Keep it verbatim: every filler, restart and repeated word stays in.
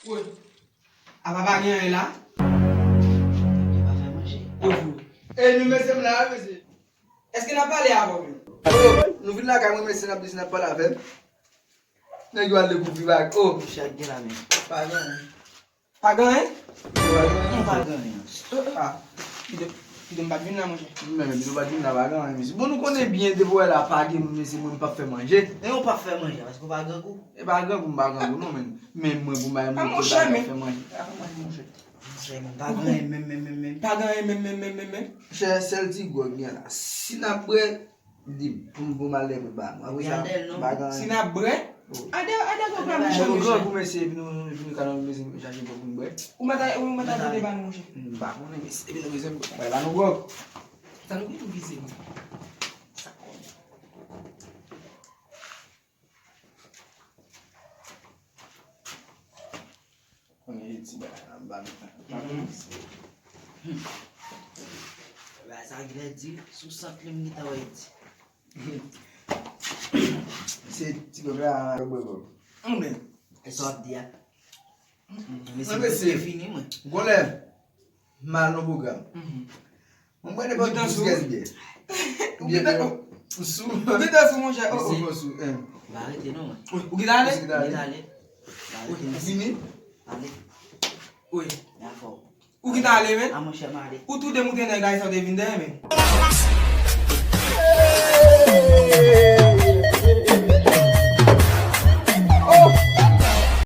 Apa pa gen anyen la? Yo pa fè manje. Yo fou. E nou mesye m la, mesye. Èske n ap pale avè w menm? Oh, nou vin lakay mwen, mesye, n ap di si n ap pale avè m. Nèg yo al dekouvri bag. Oh, Chak gen la men. Pa gen anyen. Pa gen anyen? Non, pa gen anyen. Ah, kite, kite m pa t vin la, monchè. Men, men, nou pa t vin la, pa gen anyen, mesye. Bon, nou konnen byen, depi w wè la, pa gen moun, mesye, mwen, m p ap fè manje. E ou pa fè manje, paske ou pa grangou. E pa grangou, m pa grangou, non, men. Men mwen, pou m bay mwen, m p ap fè manje. Ah, manje, monchè. Monchè, men pa gen anyen, menm, menm, menm, menm. Pa gen anyen, menm, menm, menm, menm, menm. Chè, sèl ti gwòg gen la. Si n ap bwè, di m, pou m, pou m al leve ba nou. Apre sa, Gade l, non. Pa gen Si anyen. N ap bwè, ade, ade gwòg la, monchè, Bon, nou monchè. Grangou, mesye, epi nou, nou vin kanal, nou bezwen chache gwòg pou n bwè. Ou mèt al, ou mèt al vide ba nou, monchè. M pa konnen, mesye, epi nou bezwen bwè la, nou gwòg. Sa nou gen pou vize, mwen. Sa konnen. Konnen e ti bagay la, m pa gen tan. M pa konnen, mesye. Bagay sa ki lè di, sou sant li m gentan wè di. Se ti pèp la, yo bwè gwòg. Mwen. E sa w ap di a? Mwen, Mesye, mesye. Fini, mwen. Gon lè, m al nan pwogram. Mwen bwè nenpòt Ou gentan dous sou? Kès byè. Ou gentan, M sou. ou gentan sou, monchè. Oh, oh. M sou, eh. M pa rete non, mwen. Ou gentan ale? Ou gentan ale? Gentan ale. M pa rete non. Fini? Ale. Wi. Dakò. Ou gentan ale, men? A, monchè, m ale. Ou tou de moute nèg la, sa w te vin dèyè, men.